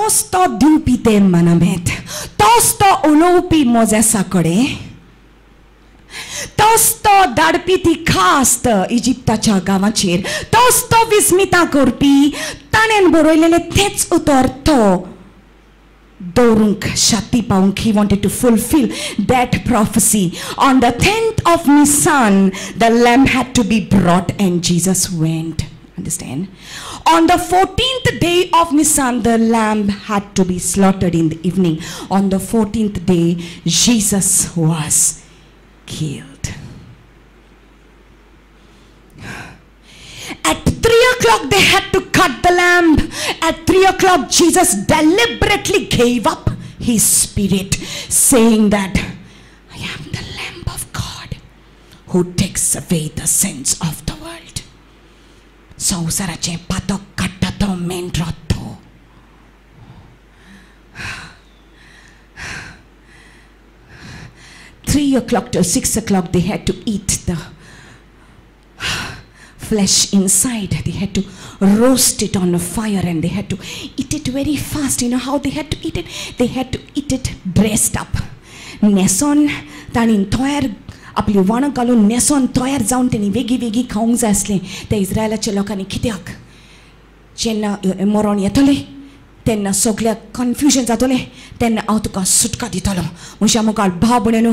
तोच तो दिवपी ते मनामेत, तोच तो उलोवपी मोजेसा कडेन, तोच तो धाडपी ती खास्त इजिप्ताच्या गांवाचेर, तोच तो विस्मिता करपी, ताणें बरयलेलें तेंच उतर तो दवरूंक शाती पावूंक. He wanted to fulfill that prophecy. On the 10th of Nisan, the lamb had to be brought and Jesus went. Understand? On the 14th day of Nisan, the lamb had to be slaughtered in the evening. On the 14th day, Jesus was killed. At 3 o'clock, they had to cut the lamb. At 3 o'clock, Jesus deliberately gave up his spirit, saying that, I am the Lamb of God who takes away the sins of the world. संवसाराचें पातक काडटा तो मेंढरो तो. 3 o'clock to 6 o'clock, they had to eat the flesh inside. They had to roast it on a fire and they had to eat it very fast. You know how they had to eat it? They had to eat it dressed up. नेसोन ताणीन तयार आपली वणक घालून नेसोन तयार जावन तेणी वेगीं वेगीं खावंक जाय आसलें त्या इस्रायलाच्या लोकांनी. कित्याक जेन्ना मरण येतलें तेन्ना सगळ्याक कन्फ्युजन जातलें, तेन्ना हांव तुका सुटका दितलो. म्हज्या मुखार भाव भयणीनो,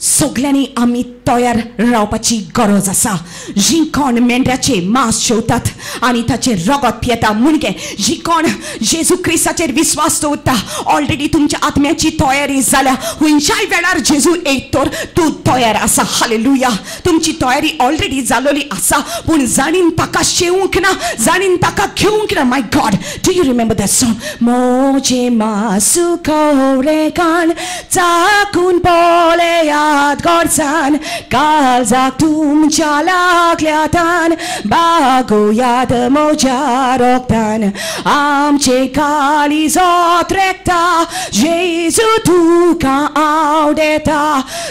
सगल्यांनी आमी तयार रावपाची गरज आसा. जी कोण मेंढ्याचे मांस जेवतात आनी ताचें रगत पियेता, म्हणजे जी कोण जेजू क्रिस्ताचेर विस्वास दवरता, ऑलरेडी तुमच्या आत्म्याची तयारी जाल्या. खंयच्याय वेळार जेजू येत तर तूं तयार आसा. हालेलुया. तुमची तयारी ऑलरेडी जालोली आसा, पूण जाणीन ताका शेवंक ना, जाणीन ताका घेवंक ना. My God, do you remember that song? मोजे मासू खवरेकान चाकून पळया गरजान, काळजाक तुमच्या लागल्या तान, बागोयाद म्हज्या रोगतान, आमचे काळीज रेखता, जेजू तुका आवडेता,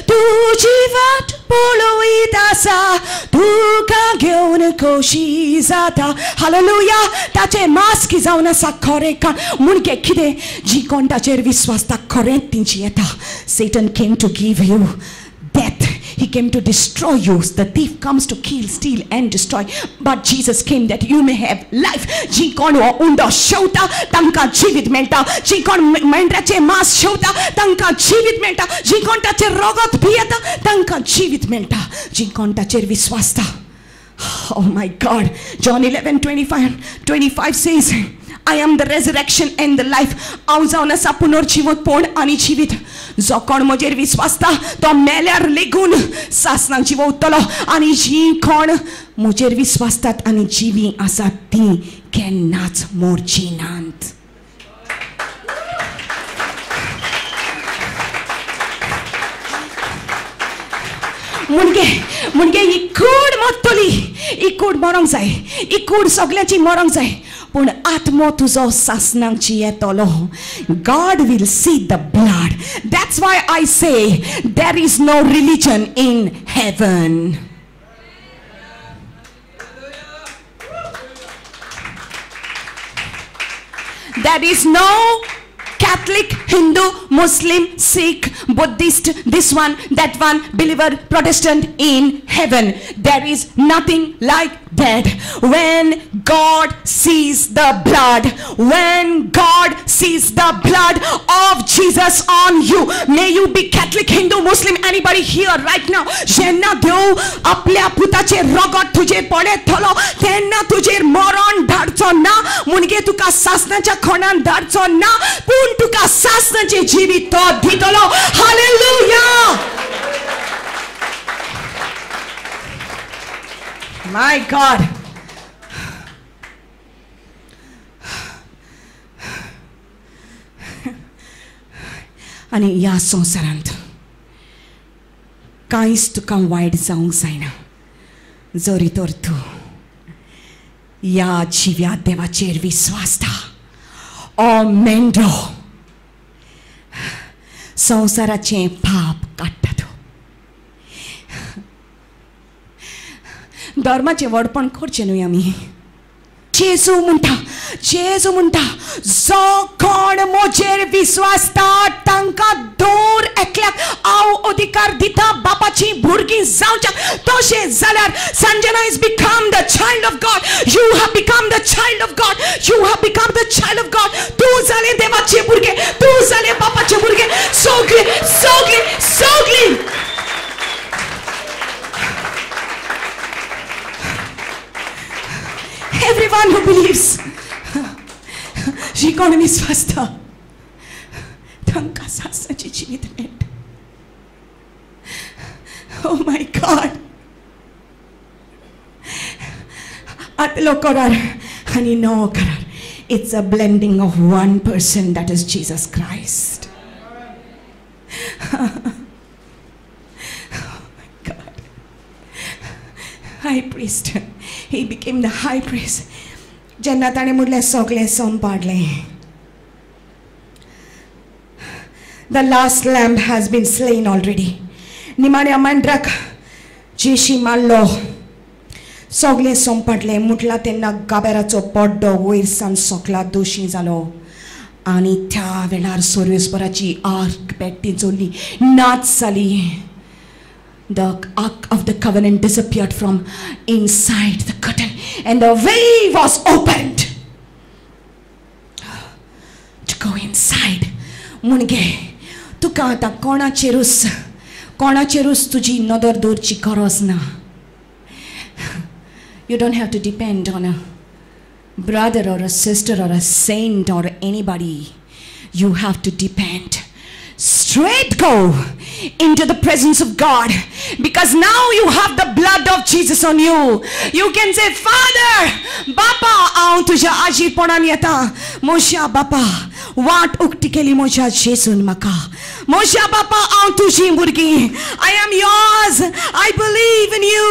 तुजी वाट पळयत आसा, तुका घेवन खोशी जाता. हालेलुया. ताचें मास्क जावन आसा खरें का, म्हणजे कितें, जी कोण ताचेर विस्वासता खरें तेंची येता. Satan came to give you death. He came to destroy you. The thief comes to kill, steal and destroy. But Jesus came that you may have life. जी कोण हो उंडो शेवता तांकां जिवीत मेळटा, जी कोण मेंढ्याचें मांस शेवता तांकां जिवीत मेळटा, जी कोण ताचें रगत पियेता तांकां जिवीत मेळटा, जी कोण ताचेर विस्वासता. Oh my God. John 11:25 says, I am the resurrection and the life. हांव जावन आसा पुनर्जिवतपण आनी जिवीत. जो कोण म्हजेर विस्वासता तो मेल्यार लेगून सासणाक जिवो उरतलो, आनी जी कोण म्हजेर विस्वासतात आनी जिवीं आसात तीं केन्नाच मोरचीं नात. म्हणजे म्हणजे ही कूड मरतली, ही कूड मरोंक जाय, ही कूड सगळ्यांची मरोंक जाय, पूण आत्मो तुजो सासणाक जियेतलो. God will see the blood. That's why I say there is no religion in heaven. There is no Catholic, Hindu, Muslim, Sikh, Buddhist, this one, that one, believer, Protestant in heaven. There is nothing like that. When God sees the blood, when God sees the blood of Jesus on you, may you be Catholic, Hindu, Muslim, anybody here right now, जेन्ना देव आपल्या पुताचेर रगत तुजेर पडयतलो तेन्ना तुजेर मरण धाडचो ना, म्हणजे तुका सासणाच्या खणान धाडचो ना, पूण तुका सासणाचें जिवीत तो दितलो. हालेलुया. My God. आनी ह्या संवसारांत कांयच तुका वायट जावंक जायना जरी तर तूं ह्या जिव्या देवाचेर विस्वासता. ओ मेंढरो संवसाराचें पाप काडटा तूं. धर्माचें व्हडपण करचें न्हय आमी. जेजू म्हणटा, जेजू म्हणटा, जो कोण म्हजेर विस्वासता तांकां दर एकल्याक हांव अधिकार दिता बापाची भुरगीं जावच्याक. तशें जाल्यार Sanjana is become the child of God. You have become the child of God. You have become the child of God. तूं जालें देवाचें भुरगें, तूं जालें बापाचें भुरगें. सगळीं सगळीं सगळीं everyone who believes, जी कोण विस्वासता तांकां सासाचें जिवीत मेळटा. Oh my God. आदलो करार आनी नवो करार, it's a blending of one person, that is Jesus Christ. Oh my God. High priest, he became the high priest. जेन्ना ताणें म्हणलें सगळें संपाडलें, the last lamb has been slain already. निमाण्या मांड्राक जेशी मारलो, सगळें संपाडलें म्हटलां तेन्ना गाबेराचो पड्डो वयर सान सकला दोशी जालो आनी त्या वेळार सर्वेस्पराची आर्क पेट्टी जोडली, नाच जाली. The Ark of the Covenant disappeared from inside the curtain and the way was opened to go inside. Munage तुका आतां कोणाचेरूच कोणाचेरूच तुजी नदर दवरची गरज ना. You don't have to depend on a brother or a sister or a saint or anybody. You have to depend. Straight go into the presence of God, because now you have the blood of Jesus on you. You can say, Father, Bapa, हांव तुज्या आजीरपणान येता. म्हज्या बापा, वाट उक्ती केली म्हज्या जेजून म्हाका. म्हज्या बापा, हांव तुजी भुरगीं. I am yours. I believe in you.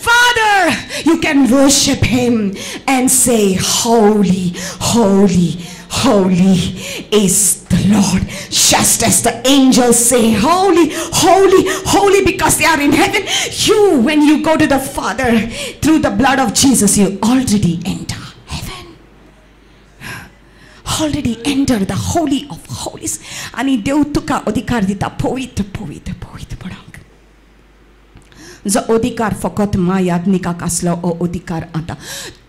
Father, you can worship him and say, Holy, holy, holy is the Lord. Just as the angels say, holy, holy, holy, because they are in heaven. You, when you go to the Father, through the blood of Jesus, you already enter heaven. Already enter the holy of holies. आनी देव तुका अधिकार दिता पवित्र पवित्र पवित्र पडोंक. जो अधिकार फकत म्हायाज्ञिकाक आसलो, हो अधिकार आतां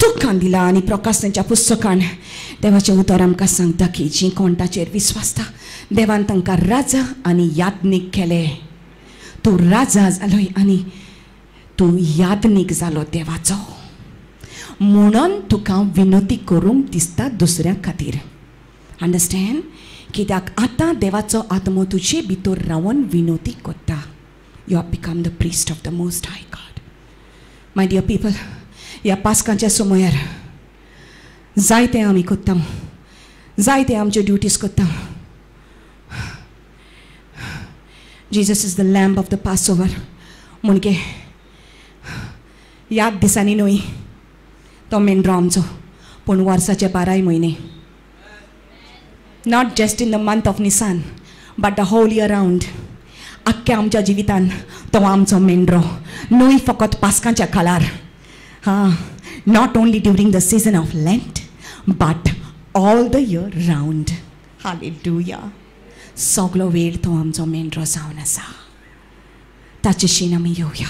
तुका दिला. आनी प्रकाशनाच्या पुस्तकान देवाचें उतर आमकां सांगता की जीं कोण ताचेर विस्वासता देवान तांकां राजा आनी याज्ञीक केले. तूं राजा जालोय आनी तूं याज्ञीक जालो देवाचो, म्हणून तुका विनोती करूंक दिसता दुसऱ्या खातीर. अंडरस्टँड? कित्याक आतां देवाचो आत्मो तुजे भितर रावन विनोती करता. You have become the priest of the Most High God. My dear people, ह्या पास्कांच्या समयार जायते आमी करता, जायते आमच्यो ड्युटीज करता. Jesus is the lamb of the Passover. म्हणजे ह्याच दिसांनी न्हय तो मेंढरो आमचो, पूण वर्साचे 12 म्हयने. Not just in the month of Nisan, but the whole year round. आख्ख्या आमच्या जिवितान तो आमचो मेंढरो, न्हय फकत पास्कांच्या काळार. हां, not only during the season of Lent, but all the year round. Hallelujah. सगलो वेळ तो आमचो मेंढरो जावन आसा. ताचेशीन आमी येवया,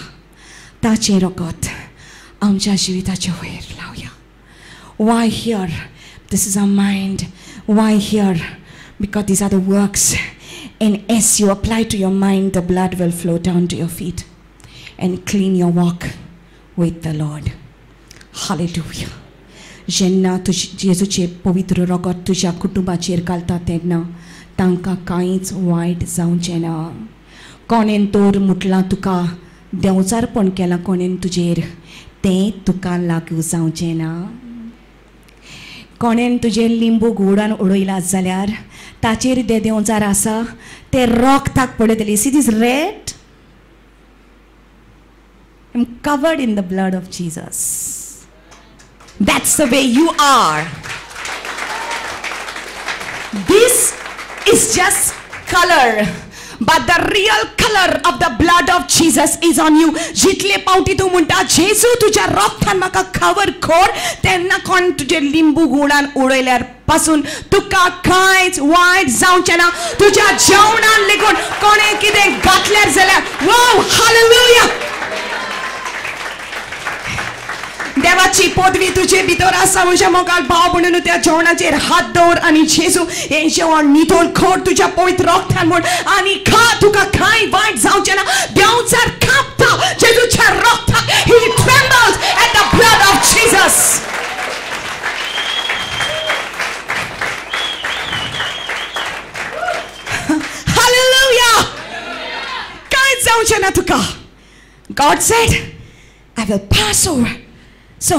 ताचें रगत आमच्या जिविताचे वयर लावया. Why here? This is our mind. Why here? Because these are the works. And as you apply to your mind, the blood will flow down to your feet and clean your walk with the Lord. Hallelujah. जेन्ना जेजूचें पवित्र रगत तुज्या कुटुंबाचेर घालता तेन्ना तांकां कांयच वायट जावचें ना. कोणेन तर म्हटलां तुका देंवचारपण केलां कोणेन तुजेर, तें तुका लागू जावचें ना. कोणेन तुजेर लिंबू गोडान उडयला जाल्यार ताचेर ते देंवचार आसा ते रक्ताक पळयतली. See this red, I am covered in the blood of Jesus. That's the way you are. This is just color, But the real color of the blood of Jesus is on you. जितले पावटी तूं म्हणटा जेजू तुज्या रोगतान म्हाका cover कर, तेन्ना कोण तुजे लिंबू गुणान उडयल्यार पासून तुका कांयच वायट जावचें ना. तुज्या जेवणान लेगून कोणें कितें घातल्यार जाल्यार वाव हालेलुया. देवाची पदवी तुजे भितर आसा. म्हज्या मोगाळ भाव म्हणून त्या जेवणाचेर हात दवर आनी जेजू हें जेवण नितळ कर तुज्या पवित्र रोगतान म्हूण आनी खा, तुका कांय वायट जावचें ना. देंवचार कांपता जेजूच्या रोगताक. He trembles at the blood of Jesus. Hallelujah. कांयच जावचें ना तुका. God said, I will pass over. So,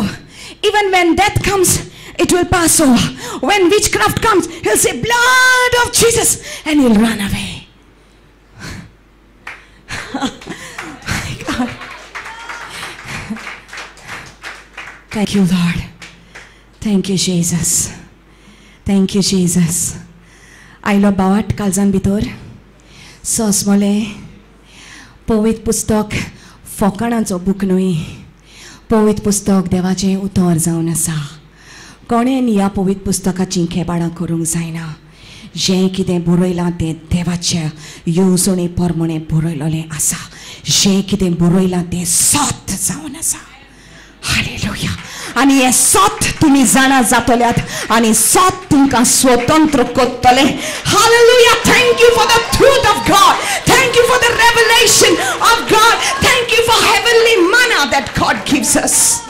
even when death comes, it will pass over. When witchcraft comes, he'll say, blood of Jesus, and he'll run away. My God. Thank you, Lord. Thank you, Jesus. Thank you, Jesus. आयलो बावाट कालजान भितर सोंसमोलें पवित्र पुस्तक फोकाणाचो book न्हय. पवित्र पुस्तक देवाचें उतर जावन आसा. कोणेन ह्या पवित्र पुस्तकाचीं खेबाडां करूंक जायना. जें कितें बरयलां तें देवाच्या येवजणे प्रमाणें बरयलेलें आसा. जें कितें बरयलां तें सत जावन आसा. हालेलुया. आनी हें सत तुमी जाणा जातल्यात आनी सत तुमकां स्वतंत्र करतलें. Hallelujah. Thank you for the truth of God. Thank you for the revelation of God. Thank you for heavenly manna that God gives us.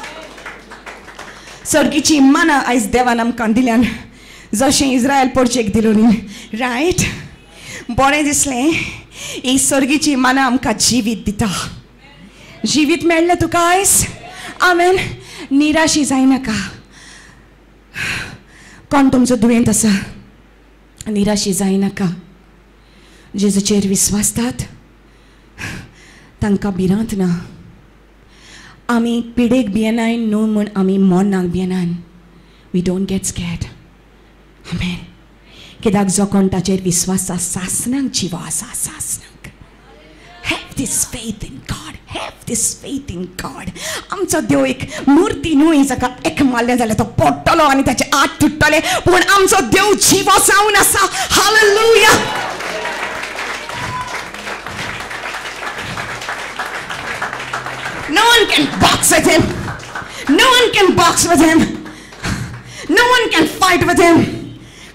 सर्गीची माना आयज देवान आमकां दिल्यान, जशें इस्रायल पोरचेक दिलो न्ही, रायट? बरें दिसलें. ही सर्गीची माना आमकां जिवीत दिता. जिवीत मेळ्ळें तुका आयज? आमेन. निराशी जायनाका. कोण तुमचो दुयेंत आसा, निराशी जायनाका. जेजूचेर विस्वासतात तांकां भिरांत ना. आमी पिडेक भियेनाय न्हू म्हूण आमी मरणाक भियेनान. We don't get scared. आमेन. कित्याक जो कोण ताचेर विस्वास आसा सासणाक जिवो आसा. सासणाक. Have this faith in God. Have this faith in God. आमचो देव एक मूर्ती न्हय जाका एक मारलें जाल्यार तो पडटलो आनी ताचे हात तुट्टले, पूण आमचो देव जिवो जावन आसा. Hallelujah. No one can box with him. No one can box with him. No one can fight with him.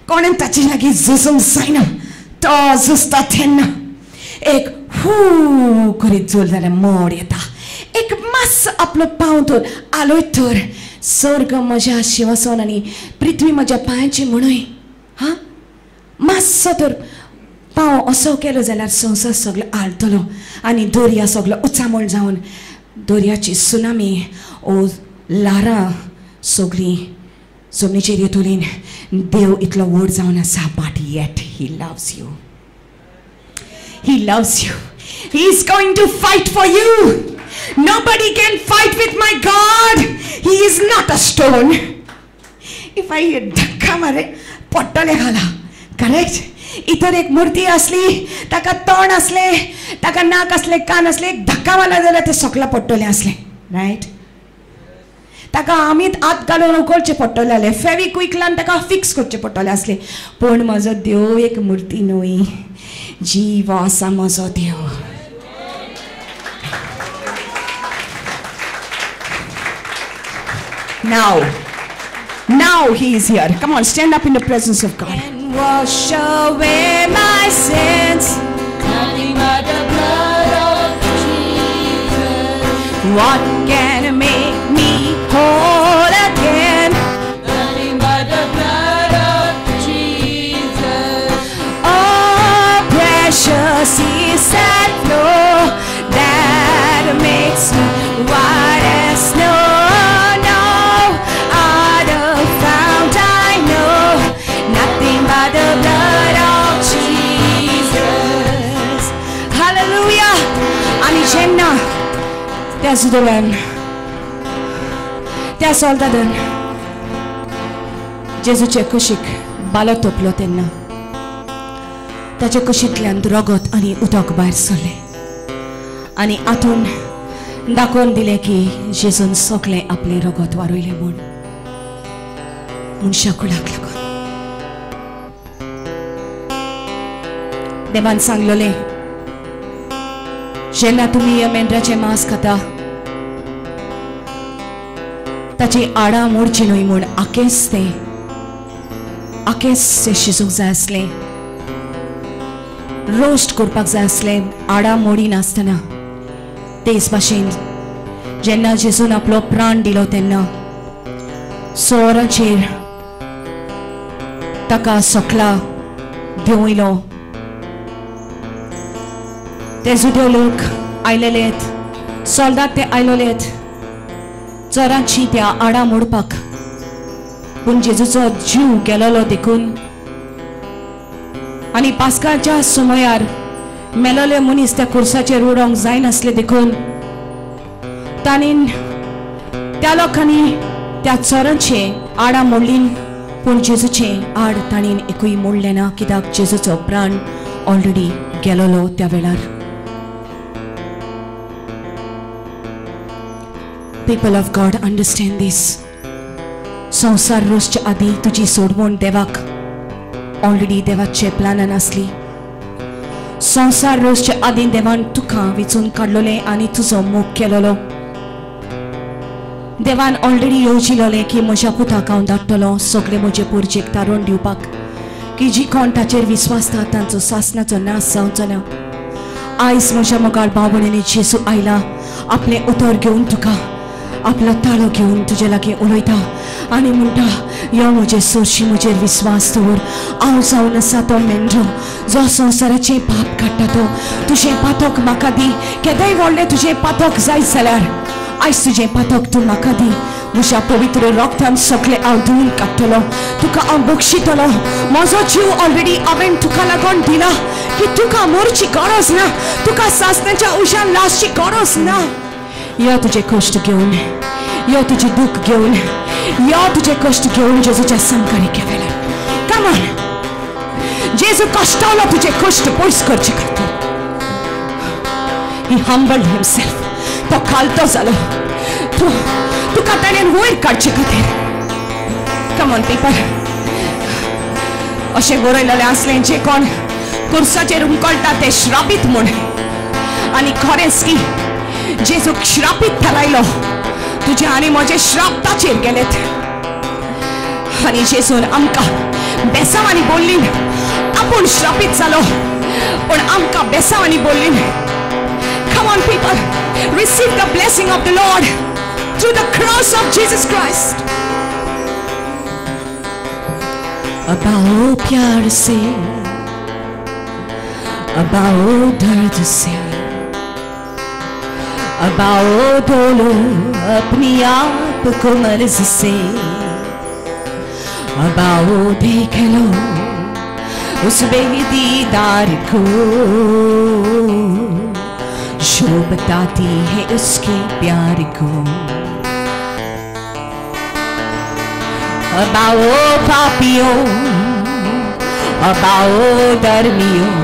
कोणें ताचे लागीं झुजूंक जायना. तो झुजता तेन्ना एक हू करीत जोर जाल्यार मोड येता. एक मातसो आपलो पांव तर आलोयत तर स्वर्ग म्हज्या शिंवासन आनी पृथ्वी म्हज्या पांयाची म्हणूय. हां, मातसो तर पांव असो केलो जाल्यार संवसार सगलो आलतलो आनी दर्या सगलो उचामळ जावन दर्याची सुनामी ओ ल्हारां सगळीं जमनीचेर येतली. देव इतलो व्हड जावन आसा, but yet he loves you. He loves you. He is going to fight for you. Nobody can fight with my God. He is not a stone. If I धक्का मारे पडटले घाला. करेक्ट? इतर एक मूर्ती आसली, ताका तोंड आसलें, ताका नाक आसलें, कान आसलें, एक धक्का मारला जाल्यार तें सकला पडटलें आसलें. रायट? ताका आमीत हात घालून उखलचें पडटलें आसलें. फेविक्विक लावन ताका फिक्स करचें पडटलें आसलें. पूण म्हजो देव एक मूर्ती न्हय. जीव आसा म्हजो देव. Now, now he is here. Come on, stand up in the presence of God. And wash away my sins, nothing but the blood of Jesus. What can make me whole again? Nothing but the blood of Jesus. Oh, precious is that flow that makes me white as snow. No other fount I know, nothing but the blood of Jesus. Hallelujah. आनी जेन्ना त्या सुदोव्यान त्या सोल्दादान जेजूचे कुशीक बालो तोपलो तेन्ना ताच्या कुशींतल्यान रगत आनी उदक भायर सरलें आनी आतून दाखोवन दिलें की जेजून सगळें आपलें रगत वारयलें म्हूण मनशा कुळाक लागून. देवान सांगलेलें, जेन्ना तुमी ह्या मेंढराचें मांस खाता ताची आडां मोडची न्हय म्हूण आकेस तें आकेस तें शिजूंक जाय आसलें, रोस्ट करपाक जाय आसलें आडां मोडी नासतना. तेच भाशेन जेन्ना जेजून आपलो प्राण दिलो तेन्ना 6 वरांचेर ताका सकला देंवयलो. ते जुदेव लोक आयलेलेत, सोल्दाद ते आयलोलेत चोरांची त्या आडां मोडपाक, पूण जेजूचो जीव गेलोलो देखून आनी पास्काच्या समयार मेलोले मनीस त्या कुर्साचेर उडोवंक जायनासले देखून तांणी त्या लोकांनी त्या चोरांचे आडां मोडलीं, पूण जेजूचे आड तांणी एकूय मोडलें ना, कित्याक जेजूचो प्राण ऑलरेडी गेलोलो त्या वेळार. People of God, understand this. संवसार रोसच्या आदी तुजी सोडवण देवाक ऑलरेडी देवाचे प्लानान आसली. संवसार रोसच्या आदी देवान तुका विचून काडलोलें आनी तुजो मोग केलोलो. देवान ऑलरेडी येवजिलोलें की म्हज्या पुताक हांव धाडटलो सगळे म्हजे पुरजेक तारोवन दिवपाक, की जी कोण ताचेर विस्वासता तांचो सासनाचो नाश जावचो ना. आयज म्हज्या मोगाळ भाव भयणींनी जेजू आयला आपलें उतर घेवन तुका आपलो ताळो घेवन तुजे लागीं उलयता आनी म्हणटा, यो म्हजे सोरशी म्हजेर विस्वास दवर, हांव जावन आसा तो मेंढरो जो संवसाराचें पाप काडटा तो. तुजें पातक म्हाका दी, केदेंय व्हडलें तुजें पातक जायत जाल्यार आयज तुजें पातक तूं म्हाका दी, म्हज्या पवित्र रगतान सगळें हांव धुवन काडटलो, तुका हांव बक्षितलो. म्हजो जीव ऑलरेडी हांवें तुका लागून दिला की तुका मरची गरज ना, तुका सासणाच्या उशान लासची गरज ना. यो तुजे कश्ट घेवन, यो तुजें दूख घेवन, यो तुजे कश्ट घेवन जेजूच्या सामकार वेळार. कम ऑन, जेजू कश्टावलो तुजे कश्ट पयस करचे खातीर. He humbled himself. तो खालतो जालो तूं तुका ताणें वयर काडचे खातीर. कम ऑन पीपल, अशें बरयलेलें आसलें जे कोण कुर्साचेर उमकळटा ते श्रापीत म्हूण, आनी खरेंच की जेजूक श्रापीत थारायलो. तुजे आनी म्हजे श्राप ताचेर गेलेत आनी जेजून आमकां बेसांवांनी बोल्लीन. आपूण श्रापीत जालो पूण आमकां बेसांवांनी बोल्लीन. Come on people, receive the blessing of the Lord through the cross of Jesus Christ. अब आओ प्यार से, अब आओ दर्द से, अब आओ बोलो अपनी आप को मर्ज से, अब आओ देख लो उस बेदीदार को जो बताती है उसके प्यार को। अब आओ पापियों, अब आओ धर्मियों,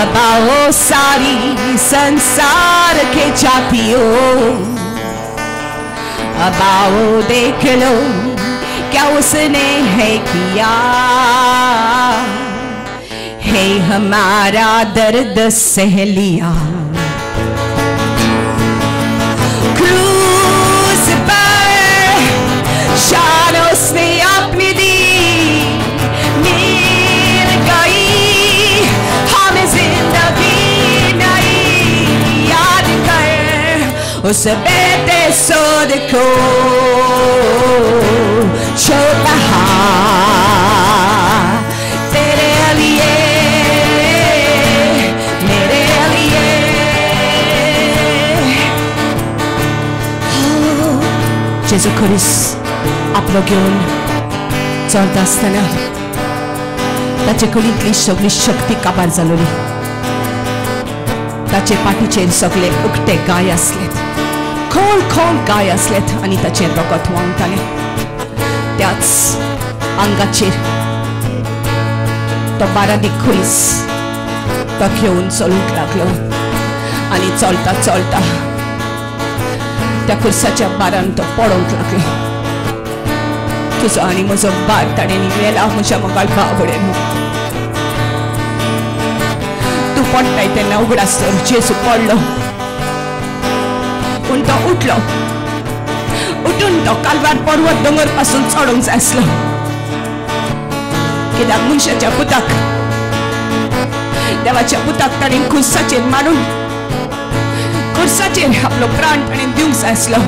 अब आओ सारी संसार के जातियों, अब आओ देख लो क्या उसने है किया, है हमारा दर्द सह लिया। क्रूस पर शान उसने अपनी दी, मिल गई हमें जिंदगी नई। याद कर उस बेटे सोद को जो कहा तेरे लिए मेरे लिए। जेजू ख्रिस्त आपलो घेवन चलता आसतना ताचे कुडींतली सगळी शक्ती काबार जालोली. ताचे पाठीचेर सगळे उकटे गाय आसलेत, खोल खोल गाय आसलेत आनी ताचेर रगत व्हांवतालें. त्याच आंगाचेर तो बारादीक खुरीस तो घेवन चलूंक लागलो आनी चलता चलता त्या खुर्साच्या बारान तो पडोंक लागलो. तुजो आनी म्हजो बार ताणें व्हेला म्हज्या मोगाळ भावडेन. तूं पडटाय तेन्ना उगडास तर जेजू पडलो पूण तो उठलो. उठून तो कालवार पर्वत दोंगर पासून चडोंक जाय आसलो. कित्याक मनशाच्या पुताक देवाच्या पुताक ताणें खुर्साचेर मारून खुर्साचेर आपलो प्राण ताणें दिवंक जाय आसलो.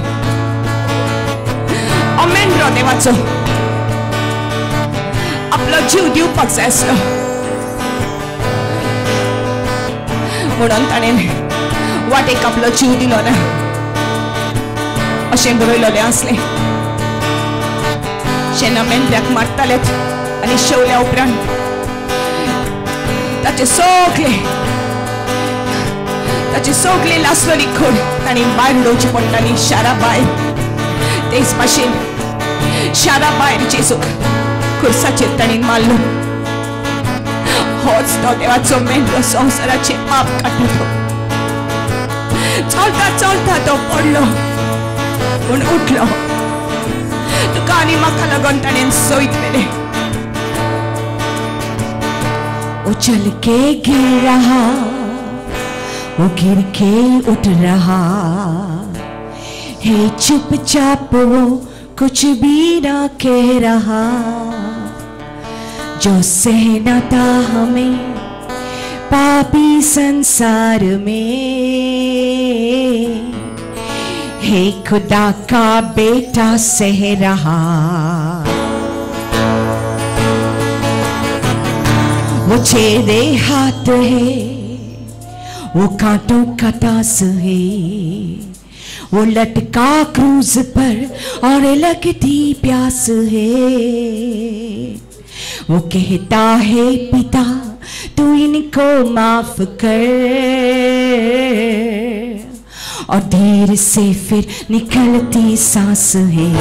मेंढरो देवाचो आपलो जीव दिवपाक जाय आसलो. म्हणून ताणें वाटेक आपलो जीव दिलो ना अशें बरयलेलें आसलें. जेन्ना मेंढऱ्याक मारतालेत आनी शेवल्या उपरांत ताचे सगळे लासलेली खोड ताणें भायर उडोवची पडटाली शारा भायर. तेच भाशेन शारा भायर जेजूक खुर्साचेर ताणें मारलो. होच तो देवाचो मेंढरो संवसाराचें पाप काडटा. चलता चलता तो पडलो पूण उठलो. तुका आनी म्हाका लागून ताणें सयत व्हेलें. उछल के गिर रहा वो गिर के उठ रहा है, चुपचाप वो कुछ भी ना कह रहा। जो सहना था हमें पापी संसार में, हे खुदा का बेटा सह रहा। वो चेहरे हाथ है वो कांटों का तास है, वो लटका क्रूज पर और लगती प्यास है। वो कहता है पिता तू इनको माफ कर, और धीर से फिर निकलती सांस है।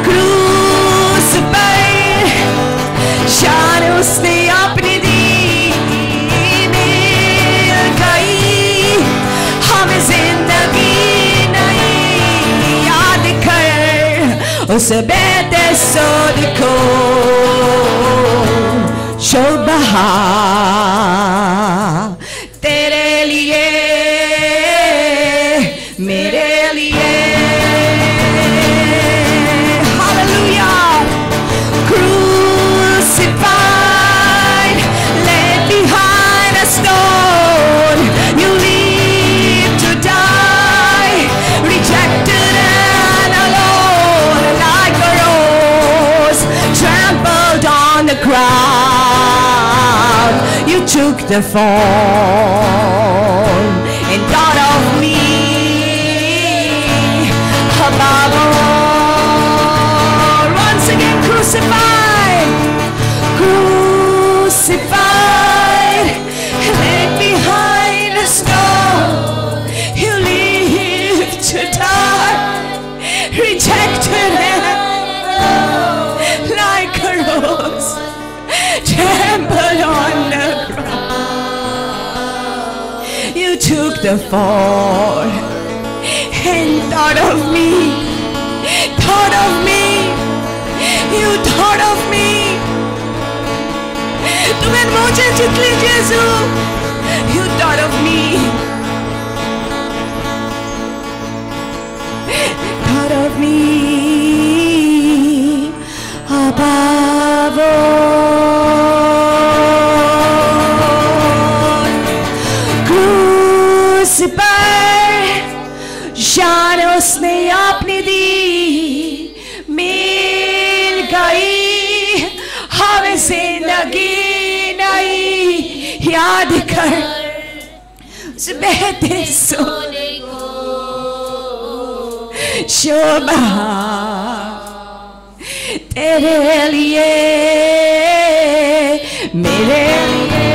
क्रूज पर शान उसने अपनी दी, मिल गई हमें जिंदगी नहीं। याद कर उस बेतसोद को जो बहा तेरे लिए मेरे लिए। Hallelujah. Crucified, left behind a stone, you live to die, rejected and alone, like a rose trampled on the ground. You took the fall and thought of me above all. Once again crucified, crucified, left behind a stone. You live to die, rejected and like a rose trampled on the ground. You took the fall and thought of me, thought of me, you thought of me. तुवें म्हजें चिंतलें जेजू, you thought of me, thought of me above all. Crucified, शान उसने अपनी दी, मिल गई हमें जिंदगी नई। याद कर उस बहते सोने को शोभा तेरे लिए मेरे लिए,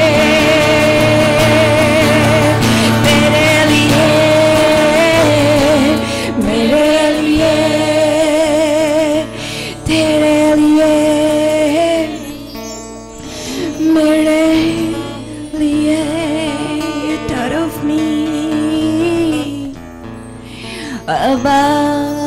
तेरे लिए मेरे लिए, तेरे above.